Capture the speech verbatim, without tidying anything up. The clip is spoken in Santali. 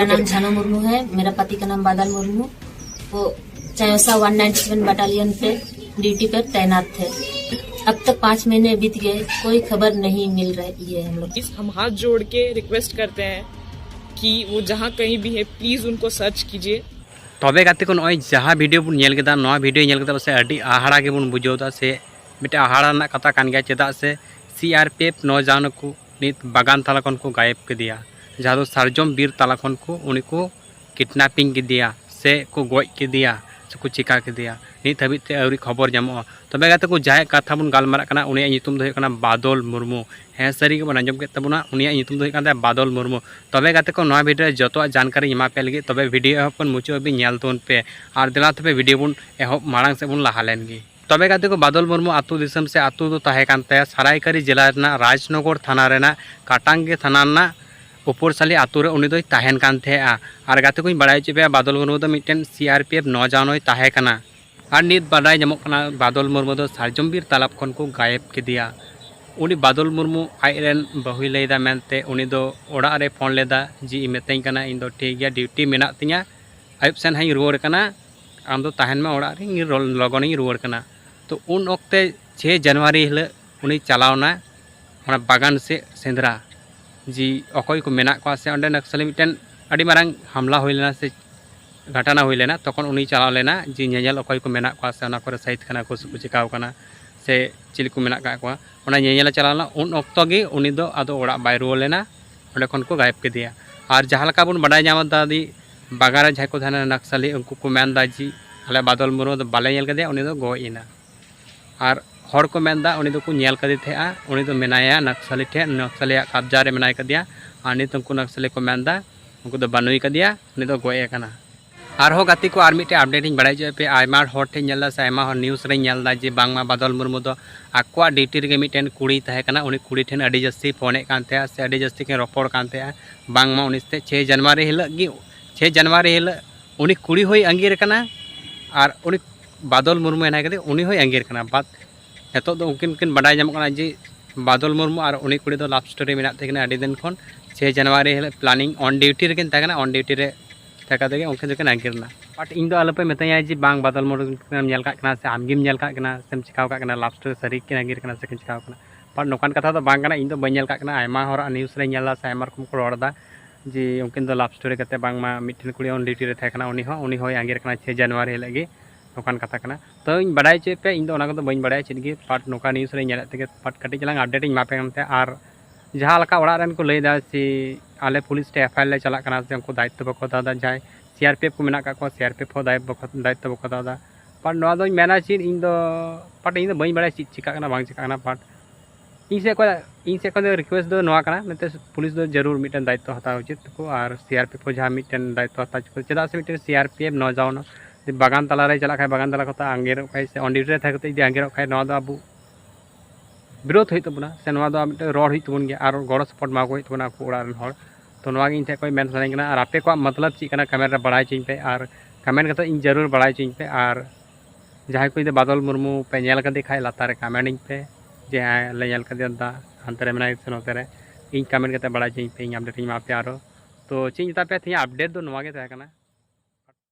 मेरा नाम झानो मुर्मू है। मेरा पति का नाम बादल मुर्मू। वो चायोसा वन नाइन्टी सेवन बटालियन पे ड्यूटी पर तैनात थे। अब तक पाँच महीने बीत गए, कोई खबर नहीं मिल रही है हम लोग। हम हाथ जोड़ के रिक्वेस्ट करते हैं कि वो जहाँ कहीं भी है, प्लीज उनको सर्च कीजिए। ᱛᱚᱵᱮ ᱜᱟᱛᱮ ᱠᱚ, ᱱᱚᱜᱼᱚᱭ ᱡᱟᱦᱟᱸ ᱵᱷᱤᱰᱤᱭᱳ ᱵᱚᱱ ᱧᱮᱞ ᱠᱮᱫᱟ, ᱱᱚᱣᱟ ᱵᱷᱤᱰᱤᱭᱳ ᱧᱮᱞ ᱠᱟᱛᱮ ᱯᱟᱥᱮᱡ ᱟᱹᱰᱤ ᱟᱦᱟᱲᱟ ᱜᱮᱵᱚᱱ ᱵᱩᱡᱷᱟᱹᱣ ᱮᱫᱟ, ᱥᱮ ᱢᱤᱫᱴᱮᱱ ᱟᱦᱟᱲᱟ ᱨᱮᱱᱟᱜ ᱠᱟᱛᱷᱟ ᱠᱟᱱ ᱜᱮᱭᱟ᱾ ᱪᱮᱫᱟᱜ ᱥᱮ ᱥᱤ ᱟᱨ ᱯᱤ ᱮᱯᱷ ᱱᱚᱡᱟᱱ ᱠᱚ ᱱᱤᱛ ᱵᱟᱜᱟᱱ ᱛᱟᱞᱟ ᱠᱷᱚᱱ ᱠᱚ ᱜᱟᱭᱮᱵ ᱠᱮᱫᱮᱭᱟ, ᱡᱟᱦᱟᱸ ᱫᱚ ᱥᱟᱨᱡᱚᱢ ᱵᱤᱨ ᱛᱟᱞᱟ ᱠᱷᱚᱱ ᱠᱚ ᱩᱱᱤ ᱠᱚ ᱠᱤᱰᱱᱟᱯᱤᱝ ᱠᱮᱫᱮᱭᱟ ᱥᱮ ᱠᱚ ᱜᱚᱡ ᱠᱮᱫᱮᱭᱟ ᱥᱮ ᱠᱚ ᱪᱤᱠᱟ ᱠᱮᱫᱮᱭᱟ, ᱱᱤᱛ ᱦᱟᱹᱵᱤᱡ ᱛᱮ ᱟᱹᱣᱨᱤ ᱠᱷᱚᱵᱚᱨ ᱧᱟᱢᱚᱜᱼᱟ᱾ ᱛᱚᱵᱮ ᱜᱟᱛᱮ ᱠᱚ, ᱡᱟᱦᱟᱸᱭᱟᱜ ᱠᱟᱛᱷᱟ ᱵᱚᱱ ᱜᱟᱞᱢᱟᱨᱟᱜ ᱠᱟᱱᱟ, ᱩᱱᱤᱭᱟᱜ ᱧᱩᱛᱩᱢ ᱫᱚ ᱦᱩᱭᱩᱜ ᱠᱟᱱᱟ ᱵᱟᱫᱚᱞ ᱢᱩᱨᱢᱩ᱾ ᱦᱮᱸ, ᱥᱟᱹᱨᱤ ᱜᱮᱵᱚᱱ ᱟᱸᱡᱚᱢ ᱠᱮᱫ ᱛᱟᱵᱚᱱᱟ, ᱩᱱᱤᱭᱟᱜ ᱧᱩᱛᱩᱢ ᱫᱚ ᱦᱩᱭᱩᱜ ᱠᱟᱱ ᱛᱟᱭᱟ ᱵᱟᱫᱚᱞ ᱢᱩᱨᱢᱩ᱾ ᱛᱚᱵᱮ ᱜᱟᱛᱮ ᱠᱚ, ᱱᱚᱣᱟ ᱵᱷᱤᱰᱤᱭᱳ ᱨᱮ ᱡᱚᱛᱚᱣᱟᱜ ᱡᱟᱱᱠᱟᱨᱤᱧ ᱮᱢᱟ ᱯᱮ ᱞᱟᱹᱜᱤᱫ, ᱛᱚᱵᱮ ᱵᱷᱤᱰᱤᱭᱳ ᱮᱦᱚᱵ ᱠᱷᱚᱱ ᱢᱩᱪᱟᱹᱫ ᱦᱟᱹᱵᱤᱡ ᱧᱮᱞ ᱛᱟᱵᱚᱱ ᱯᱮ᱾ ᱟᱨ ᱫᱮᱞᱟ ᱛᱚᱵᱮ ᱵᱷᱤᱰᱤᱭᱳ ᱵᱚᱱ ᱮᱦᱚᱵ ᱢᱟᱲᱟᱝ ᱥᱮᱫ ᱵᱚᱱ ᱞᱟᱦᱟ ᱞᱮᱱ ᱜᱮ᱾ ᱛᱚᱵᱮ ᱜᱟᱛᱮ ᱠᱚ, ᱵᱟᱫᱚᱞ ᱢᱩᱨᱢᱩ ᱟᱹᱛᱩ ᱫᱤᱥᱚᱢ ᱥᱮ ᱟᱹᱛᱩ ᱫᱚ ᱛᱟᱦᱮᱸ ᱠᱟᱱ ᱛᱟᱭᱟ ᱥᱟᱨᱟᱭᱠᱟᱨᱤ ᱡᱮᱞᱟ ᱨᱮᱱᱟᱜ ᱨᱟᱡᱽᱱᱚᱜᱚᱨ ᱛᱷᱟᱱᱟ ᱨᱮᱱᱟᱜ ᱠᱟᱴᱟᱝᱜᱮ ᱛᱷᱟᱱᱟ ᱨᱮᱱᱟᱜ ᱩᱯᱚᱨᱥᱟᱞᱤ ᱟᱹᱛᱩ ᱨᱮ ᱩᱱᱤ ᱫᱚᱭ ᱛᱟᱦᱮᱱ ᱠᱟᱱ ᱛᱟᱦᱮᱸᱜᱼᱟ᱾ ᱟᱨ ᱜᱟᱛᱮ ᱠᱚᱧ ᱵᱟᱲᱟᱭ ᱦᱚᱪᱚ ᱯᱮᱭᱟ, ᱵᱟᱫᱚᱞ ᱢᱩᱨᱢᱩ ᱫᱚ ᱢᱤᱫᱴᱮᱱ ᱥᱤ ᱟᱨ ᱯᱤ ᱮᱯᱷ ᱱᱚᱡᱟᱱ ᱦᱚᱸᱭ ᱛᱟᱦᱮᱸ ᱠᱟᱱᱟ᱾ ᱟᱨ ᱱᱤᱛ ᱵᱟᱰᱟᱭ ᱧᱟᱢᱚᱜ ᱠᱟᱱᱟ, ᱵᱟᱫᱚᱞ ᱢᱩᱨᱢᱩ ᱫᱚ ᱥᱟᱨᱡᱚᱢ ᱵᱤᱨ ᱛᱟᱞᱟᱵ ᱠᱷᱚᱱ ᱠᱚ ᱜᱟᱭᱮᱵ ᱠᱮᱫᱮᱭᱟ᱾ ᱩᱱᱤ ᱵᱟᱫᱚᱞ ᱢᱩᱨᱢᱩ ᱟᱡ ᱨᱮᱱ ᱵᱟᱹᱦᱩᱭ ᱞᱟᱹᱭᱫᱟ ᱢᱮᱱᱛᱮ, ᱩᱱᱤ ᱫᱚ ᱚᱲᱟᱜ ᱨᱮ ᱯᱷᱳᱱ ᱞᱮᱫᱟ ᱡᱮ ᱤᱧ ᱢᱮᱛᱟᱹᱧ ᱠᱟᱱᱟ, ᱤᱧ ᱫᱚ ᱴᱷᱤᱠ ᱜᱮᱭᱟ, ᱰᱤᱭᱩᱴᱤ ᱢᱮᱱᱟᱜ ᱛᱤᱧᱟ, ᱟᱹᱭᱩᱵ ᱥᱮᱱ ᱦᱟᱸᱜ ᱤᱧ ᱨᱩᱣᱟᱹᱲ ᱠᱟᱱᱟ, ᱟᱢ ᱫᱚ ᱛᱟᱦᱮᱱ ᱢᱮ ᱚᱲᱟᱜ ᱨᱮ, ᱤᱧ ᱞᱚ- ᱞᱚᱜᱚᱱᱤᱧ ᱨᱩᱣᱟᱹᱲ ᱠᱟᱱᱟ᱾ ᱛᱚ ᱩᱱ ᱚᱠᱛᱮ ᱪᱷᱮᱭ ᱡᱟᱱᱩᱣᱟᱨᱤ ᱦᱤᱞᱳᱜ ᱩᱱᱤ ᱪᱟᱞᱟᱣᱱᱟ ᱚᱱᱟ ᱵᱟᱜᱟᱱ ᱥᱮᱫ ᱥᱮᱸᱫᱽᱨᱟ, ᱡᱮ ᱚᱠᱚᱭ ᱠᱚ ᱢᱮᱱᱟᱜ ᱠᱚᱣᱟ ᱥᱮ ᱚᱸᱰᱮ ᱱᱟᱠᱥᱟᱞᱤ ᱢᱤᱫᱴᱮᱱ ᱟᱹᱰᱤ ᱢᱟᱨᱟᱝ ᱦᱟᱢᱞᱟ ᱦᱩᱭ ᱞᱮᱱᱟ ᱥᱮ ᱜᱷᱟᱴᱟᱱᱟ ᱦᱩᱭ ᱞᱮᱱᱟ, ᱛᱚᱠᱷᱚᱱ ᱩᱱᱤ ᱪᱟᱞᱟᱣ ᱞᱮᱱᱟ ᱡᱮ ᱧᱮᱧᱮᱞ ᱚᱠᱚᱭ ᱠᱚ ᱢᱮᱱᱟᱜ ᱠᱚᱣᱟ ᱥᱮ ᱚᱱᱟ ᱠᱚᱨᱮ ᱥᱟᱹᱦᱤᱫ ᱠᱟᱱᱟ ᱠᱚ ᱥᱮ ᱠᱚ ᱪᱤᱠᱟᱣ ᱠᱟᱱᱟ ᱥᱮ ᱪᱤᱞᱤ ᱠᱚ ᱢᱮᱱᱟᱜ ᱠᱟᱜ ᱠᱚᱣᱟ, ᱚᱱᱟ ᱧᱮᱧᱮᱞᱮ ᱪᱟᱞᱟᱣ ᱞᱮᱱᱟ᱾ ᱩᱱ ᱚᱠᱛᱚ ᱜᱮ ᱩᱱᱤ ᱫᱚ ᱟᱫᱚ ᱚᱲᱟᱜ ᱵᱟᱭ ᱨᱩᱣᱟᱹᱲ ᱞᱮᱱᱟ, ᱚᱸᱰᱮ ᱠᱷᱚᱱ ᱠᱚ ᱜᱟᱭᱮᱵ ᱠᱮᱫᱮᱭᱟ᱾ ᱟᱨ ᱡᱟᱦᱟᱸ ᱞᱮᱠᱟ ᱵᱚᱱ ᱵᱟᱰᱟᱭ ᱧᱟᱢ ᱮᱫᱟ, ᱫᱤ ᱵᱟᱜᱟᱱ ᱨᱮ ᱡᱟᱦᱟᱸᱭ ᱠᱚ ᱛᱟᱦᱮᱱᱟ ᱱᱟᱠᱥᱟᱞᱤ, ᱩᱱᱠᱩ ᱠᱚ ᱢᱮᱱᱫᱟ ᱡᱮ ᱟᱞᱮ ᱵᱟᱫᱚᱞ ᱢᱩᱨᱢᱩ ᱫᱚ ᱵᱟᱞᱮ ᱧᱮᱞ ᱠᱮᱫᱮᱭᱟ, ᱩᱱᱤ ᱫᱚ ᱜᱚᱡ ᱮᱱᱟ᱾ ᱟᱨ ᱦᱚᱲ ᱠᱚ ᱢᱮᱱᱫᱟ ᱩᱱᱤ ᱫᱚᱠᱚ ᱧᱮᱞ ᱠᱟᱫᱮ ᱛᱟᱦᱮᱸᱜᱼᱟ, ᱩᱱᱤ ᱫᱚ ᱢᱮᱱᱟᱭᱟ ᱱᱟᱠᱥᱟᱞᱤ ᱴᱷᱮᱱ, ᱱᱟᱠᱥᱟᱞᱤᱭᱟᱜ ᱠᱟᱵᱽᱡᱟ ᱨᱮ ᱢᱮᱱᱟᱭ ᱠᱟᱫᱮᱭᱟ᱾ ᱟᱨ ᱱᱤᱛ ᱩᱱᱠᱩ ᱱᱟᱠᱥᱟᱞᱤ ᱠᱚ ᱢᱮᱱᱫᱟ ᱩᱱᱠᱩ ᱫᱚ ᱵᱟᱹᱱᱩᱭ ᱠᱟᱫᱮᱭᱟ, ᱩᱱᱤ ᱫᱚ ᱜᱚᱡ ᱟᱠᱟᱱᱟ᱾ ᱟᱨᱦᱚᱸ ᱜᱟᱛᱮ ᱠᱚ, ᱟᱨ ᱢᱤᱫᱴᱮᱱ ᱟᱯᱰᱮᱴ ᱤᱧ ᱵᱟᱲᱟᱭ ᱦᱚᱪᱚᱭᱮᱫ ᱯᱮᱭᱟ᱾ ᱟᱭᱢᱟ ᱦᱚᱲ ᱴᱷᱮᱱ ᱧᱮᱞ ᱮᱫᱟ ᱥᱮ ᱟᱭᱢᱟ ᱦᱚᱲ ᱱᱤᱭᱩᱡᱽ ᱨᱮᱧ ᱧᱮᱞ ᱮᱫᱟ ᱡᱮ ᱵᱟᱝᱢᱟ ᱵᱟᱫᱚᱞ ᱢᱩᱨᱢᱩ ᱫᱚ ᱟᱠᱚᱣᱟᱜ ᱰᱤᱭᱩᱴᱤ ᱨᱮᱜᱮ ᱢᱤᱫᱴᱮᱱ ᱠᱩᱲᱤᱭ ᱛᱟᱦᱮᱸ ᱠᱟᱱᱟ, ᱩᱱᱤ ᱠᱩᱲᱤ ᱴᱷᱮᱱ ᱟᱹᱰᱤ ᱡᱟᱹᱥᱛᱤ ᱯᱷᱳᱱᱮᱫ ᱠᱟᱱ ᱛᱟᱦᱮᱸᱜᱼᱟ ᱥᱮ ᱟᱹᱰᱤ ᱡᱟᱹᱥᱛᱤ ᱠᱤᱱ ᱨᱚᱯᱚᱲ ᱠᱟᱱ ᱛᱟᱦᱮᱸᱜᱼᱟ᱾ ᱵᱟᱝᱢᱟ ᱩᱱᱤ ᱥᱟᱛᱮ ᱪᱷᱮᱭ ᱡᱟᱱᱩᱣᱟᱨᱤ ᱦᱤᱞᱳᱜ ᱜᱮ, ᱪᱷᱮᱭ ᱡᱟᱱᱩᱣᱟᱨᱤ ᱦᱤᱞᱳᱜ ᱩᱱᱤ ᱠᱩᱲᱤ ᱦᱚᱸᱭ ᱟᱸᱜᱤᱨ ᱠᱟᱱᱟ ᱟᱨ ᱩᱱᱤ ᱵᱟᱫᱚᱞ ᱢᱩᱨᱢᱩ ᱦᱮᱱᱟᱭ ᱠᱟᱫᱮ, ᱩᱱᱤ ᱦᱚᱸᱭ ᱟᱸᱜᱤᱨ ᱠᱟᱱᱟ᱾ ᱵᱟᱫ ᱱᱤᱛᱚᱜ ᱫᱚ ᱩᱱᱠᱤᱱ ᱠᱤᱱ ᱵᱟᱰᱟᱭ ᱧᱟᱢᱚᱜ ᱠᱟᱱᱟ ᱡᱮ ᱵᱟᱫᱚᱞ ᱢᱩᱨᱢᱩ ᱟᱨ ᱩᱱᱤ ᱠᱩᱲᱤ ᱫᱚ ᱞᱟᱵᱷ ᱥᱴᱳᱨᱤ ᱢᱮᱱᱟᱜ ᱛᱟᱹᱠᱤᱱᱟ ᱟᱹᱰᱤ ᱫᱤᱱ ᱠᱷᱚᱱ᱾ ᱪᱷᱮᱭ ᱡᱟᱱᱩᱣᱟᱨᱤ ᱦᱤᱞᱳᱜ planning on duty ᱨᱮᱠᱤᱱ ᱛᱟᱦᱮᱸ ᱠᱟᱱᱟ, on duty ᱨᱮ ᱛᱟᱦᱮᱸ ᱠᱟᱛᱮ ᱜᱮ ᱩᱱᱠᱤᱱ ᱫᱚᱠᱤᱱ ᱟᱸᱜᱤᱨ ᱮᱱᱟ᱾ But ᱤᱧ ᱫᱚ ᱟᱞᱚᱯᱮ ᱢᱮᱛᱟᱹᱧᱟ ᱡᱮ ᱵᱟᱝ ᱵᱟᱫᱚᱞ ᱢᱩᱨᱢᱩ ᱮᱢ ᱧᱮᱞ ᱠᱟᱜ ᱠᱟᱱᱟ ᱥᱮ ᱟᱢᱜᱮᱢ ᱧᱮᱞ ᱠᱟᱜ ᱠᱟᱱᱟ ᱥᱮᱢ ᱪᱤᱠᱟᱹᱣ ᱠᱟᱜ ᱠᱟᱱᱟ, love story ᱥᱟᱹᱨᱤ ᱠᱤᱱ ᱟᱸᱜᱤᱨ ᱠᱟᱱᱟ ᱥᱮ ᱠᱤᱱ ᱪᱤᱠᱟᱹᱣ ᱠᱟᱱᱟ᱾ But ᱱᱚᱝᱠᱟᱱ ᱠᱟᱛᱷᱟ ᱫᱚ ᱵᱟᱝ ᱠᱟᱱᱟ, ᱤᱧ ᱫᱚ ᱵᱟᱹᱧ ᱧᱮᱞ ᱠᱟᱜ ᱠᱟᱱᱟ᱾ ᱟᱭᱢᱟ ᱦᱚᱲᱟᱜ news ᱨᱮᱧ ᱧᱮᱞ ᱮᱫᱟ ᱥᱮ ᱟᱭᱢᱟ ᱨᱚᱠᱚᱢ ᱠᱚ ᱨᱚᱲ ᱮᱫᱟ ᱡᱮ ᱩᱱᱠᱤᱱ ᱫᱚ love story ᱠᱟᱛᱮ ᱵᱟᱝᱢᱟ ᱢᱤᱫᱴᱮᱱ ᱠᱩᱲᱤ on duty ᱨᱮ ᱛᱟᱦᱮᱸ ᱠᱟᱱᱟ, ᱩᱱᱤ ᱦᱚᱸ ᱩᱱᱤ ᱦᱚᱸᱭ ᱟᱸᱜᱤᱨ ᱠᱟᱱᱟ ᱪᱷᱮᱭ ᱡᱟᱱᱩᱣᱟᱨᱤ ᱦᱤᱞᱳᱜ ᱜᱮ, ᱱᱚᱝᱠᱟᱱ ᱠᱟᱛᱷᱟ ᱠᱟᱱᱟ᱾ ᱛᱚ ᱤᱧ ᱵᱟᱰᱟᱭ ᱦᱚᱪᱚᱭᱮᱫ ᱯᱮ, ᱤᱧ ᱫᱚ ᱚᱱᱟ ᱠᱚᱫᱚ ᱵᱟᱹᱧ ᱵᱟᱰᱟᱭᱟ ᱪᱮᱫ ᱜᱮ, but ᱱᱚᱝᱠᱟ news ᱨᱮᱧ ᱧᱮᱞᱮᱫ ᱛᱮᱜᱮ but ᱠᱟᱹᱴᱤᱡ ᱪᱟᱞᱟᱝ update ᱤᱧ ᱮᱢᱟ ᱯᱮ ᱠᱟᱱ ᱛᱟᱦᱮᱸᱫ᱾ ᱟᱨ ᱡᱟᱦᱟᱸ ᱞᱮᱠᱟ ᱚᱲᱟᱜ ᱨᱮᱱ ᱠᱚ ᱞᱟᱹᱭᱫᱟ ᱥᱮ ᱟᱞᱮ ᱯᱩᱞᱤᱥ ᱴᱷᱮᱱ FIR ᱞᱮ ᱪᱟᱞᱟᱜ ᱠᱟᱱᱟ ᱥᱮ ᱩᱱᱠᱩ ᱫᱟᱭᱤᱛᱛᱚ ᱵᱟᱠᱚ ᱦᱟᱛᱟᱣ ᱮᱫᱟ, ᱡᱟᱦᱟᱸᱭ CRPF ᱠᱚ ᱢᱮᱱᱟᱜ ᱠᱟᱜ ᱠᱚᱣᱟ CRPF ᱦᱚᱸ ᱫᱟᱭᱤᱛᱛᱚ ᱵᱟᱠᱚ, ᱫᱟᱭᱤᱛᱛᱚ ᱵᱟᱠᱚ ᱦᱟᱛᱟᱣ ᱮᱫᱟ᱾ But ᱱᱚᱣᱟ ᱫᱚᱧ ᱢᱮᱱᱟ ᱪᱮᱫ, ᱤᱧ ᱫᱚ but ᱤᱧ ᱫᱚ ᱵᱟᱹᱧ ᱵᱟᱲᱟᱭᱟ ᱪᱮᱫ ᱪᱤᱠᱟᱹᱜ ᱠᱟᱱᱟ ᱵᱟᱝ ᱪᱤᱠᱟᱹᱜ ᱠᱟᱱᱟ, but ᱤᱧ ᱥᱮᱫ ᱠᱷᱚᱱ, ᱤᱧ ᱥᱮᱫ ᱠᱷᱚᱱ ᱫᱚ request ᱫᱚ ᱱᱚᱣᱟ ᱠᱟᱱᱟ, ᱱᱚᱛᱮ ᱯᱩᱞᱤᱥ ᱫᱚ ᱡᱟᱹᱨᱩᱲ ᱢᱤᱫᱴᱮᱱ ᱫᱟᱭᱤᱛᱛᱚ ᱦᱟᱛᱟᱣ ᱩᱪᱤᱛ ᱛᱟᱠᱚ ᱟᱨ CRPF ᱦᱚᱸ ᱡᱟᱦᱟᱸ ᱢᱤᱫᱴᱮᱱ ᱫᱟᱭᱤᱛᱛᱚ ᱦᱟᱛᱟᱣ ᱩᱪᱤᱛ, ᱪᱮᱫᱟᱜ ᱥᱮ ᱢᱤᱫᱴᱮᱱ CRPF ᱱᱚᱡᱟᱣᱟᱱ ᱡᱩᱫᱤ ᱵᱟᱜᱟᱱ ᱛᱟᱞᱟᱨᱮᱭ ᱪᱟᱞᱟᱜ ᱠᱷᱟᱡ, ᱵᱟᱜᱟᱱ ᱛᱟᱞᱟ ᱠᱷᱚᱱ ᱟᱸᱜᱤᱨᱚᱜ ᱠᱷᱟᱡ ᱥᱮ on duty ᱨᱮ ᱛᱟᱦᱮᱸ ᱠᱟᱛᱮ ᱡᱩᱫᱤ ᱟᱸᱜᱤᱨᱚᱜ ᱠᱷᱟᱡ, ᱱᱚᱣᱟ ᱫᱚ ᱟᱵᱚ ᱵᱤᱨᱳᱫᱷ ᱦᱩᱭᱩᱜ ᱛᱟᱵᱚᱱᱟ ᱥᱮ ᱱᱚᱣᱟ ᱫᱚ ᱢᱤᱫᱴᱮᱱ ᱨᱚᱲ ᱦᱩᱭᱩᱜ ᱛᱟᱵᱚᱱ ᱜᱮᱭᱟ ᱟᱨ ᱜᱚᱲᱚ support ᱮᱢᱟ ᱠᱚ ᱦᱩᱭᱩᱜ ᱛᱟᱵᱚᱱᱟ ᱟᱠᱚ ᱚᱲᱟᱜ ᱨᱮᱱ ᱦᱚᱲ᱾ ᱛᱚ ᱱᱚᱣᱟ ᱜᱮ ᱤᱧ ᱴᱷᱮᱱ ᱠᱷᱚᱱ ᱢᱮᱱ ᱥᱟᱱᱟᱧ ᱠᱟᱱᱟ᱾ ᱟᱨ ᱟᱯᱮ ᱠᱚᱣᱟᱜ ᱢᱚᱛᱞᱚᱵ ᱪᱮᱫ ᱠᱟᱱᱟ comment ᱨᱮ ᱵᱟᱲᱟᱭ ᱦᱚᱪᱚᱧ ᱯᱮ, ᱟᱨ comment ᱠᱟᱛᱮ ᱤᱧ ᱡᱟᱹᱨᱩᱲ ᱵᱟᱲᱟᱭ ᱦᱚᱪᱚᱧ ᱯᱮ᱾ ᱟᱨ ᱡᱟᱦᱟᱸᱭ ᱠᱚ ᱡᱩᱫᱤ ᱵᱟᱫᱚᱞ ᱢᱩᱨᱢᱩ ᱯᱮ ᱧᱮᱞ ᱠᱟᱫᱮ ᱠᱷᱟᱡ ᱞᱟᱛᱟᱨ ᱨᱮ comment ᱟᱹᱧ ᱯᱮ ᱡᱮ ᱦᱮᱸ ᱞᱮ ᱧᱮᱞ ᱠᱟᱫᱮᱭᱟ ᱫᱟ, ᱦᱟᱱᱛᱮ ᱨᱮ ᱢᱮᱱᱟᱭᱟ ᱥᱮ ᱱᱚᱛᱮ ᱨᱮ, ᱤᱧ comment ᱠᱟᱛᱮ ᱵᱟᱲᱟᱭ ᱦᱚᱪᱚᱧ ᱯᱮ, ᱤᱧ update ᱤᱧ ᱮᱢᱟ ᱯᱮᱭᱟ ᱟᱨᱚ᱾ ᱛᱚ ᱪᱮᱫ ᱤᱧ ᱢᱮᱛᱟ ᱯᱮᱭᱟ, ᱛᱮᱦᱮᱧᱟᱜ update ᱫᱚ ᱱᱚᱣᱟ ᱜᱮ ᱛᱟᱦᱮᱸ ᱠᱟᱱᱟ᱾